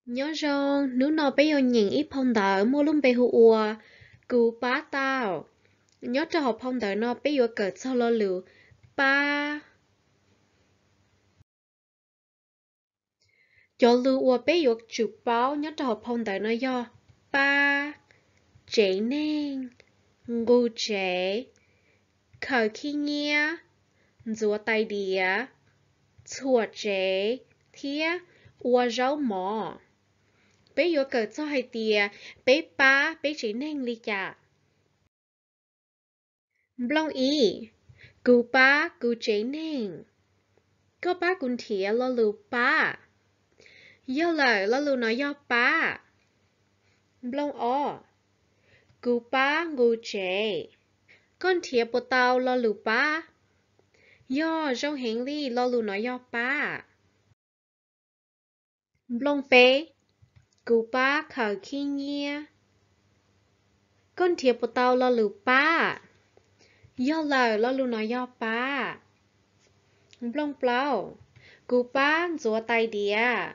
Nyob zoo, hnub no peb yuav nyeem ib phau ntawv muaj lub npe hu ua Kuv pab tau. Nyob rau hauv phau ntawv no peb yuav kawm txog lo lus pab. Cov lus uas peb yuav tsum paub nyob rau hauv phau ntawv no yog pab, tsev neeg, nqus tsev, khaws khib nyiab, ntxuav tais diav, txhuam tsev thiab ua zaub mov. Peb yuav kawm txog hais tias peb pab peb tsev neeg li cas. Nplooj ib, kuv pab kuv tsev neeg. Koj pab kuv nrhiav lo lus pab. Yog lawm, lo lus no yog pab. Nplooj ob, kuv pab nqus tsev. Koj nrhiav puas tau lo lus pab? Yog, zoo heev li, lo lus no yog pab. Nplooj peb, kuv pab khaws khib nyiab. Koj nrhiav puas tau lo lus pab? Yog lawm, lo lus no yog pab. Nplooj plaub, kuv pab ntxuav tais diav.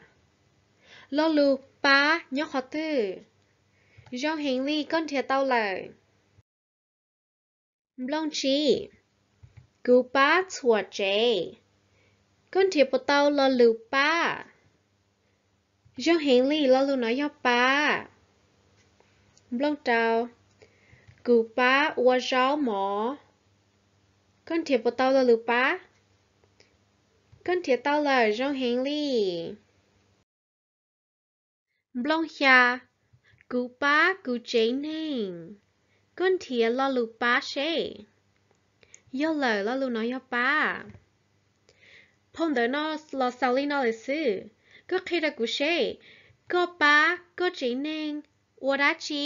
Lo lus pab nyob qhov twg? Zoo heev li, koj nrhiav tau lawm. Nplooj tsib, kuv pab txhuam tsev. Koj nrhiav puas tau lo lus pab? Zoo heev li, lo lus no yog pab. Nplooj rau, kuv pab ua zaub mov. Koj nrhiav puas tau lo lus pab? Koj nrhiav tau lawm, zoo heev li. Nplooj xya, kuv pab kuv tsev neeg. Koj nrhiav lo lus pab seb. Yog lawm, lo lus no yog pab. Phau ntawv no los xaus li no lawm xwb. Koj qhia rau kuv seb, koj pab koj tsev neeg ua dab tsi?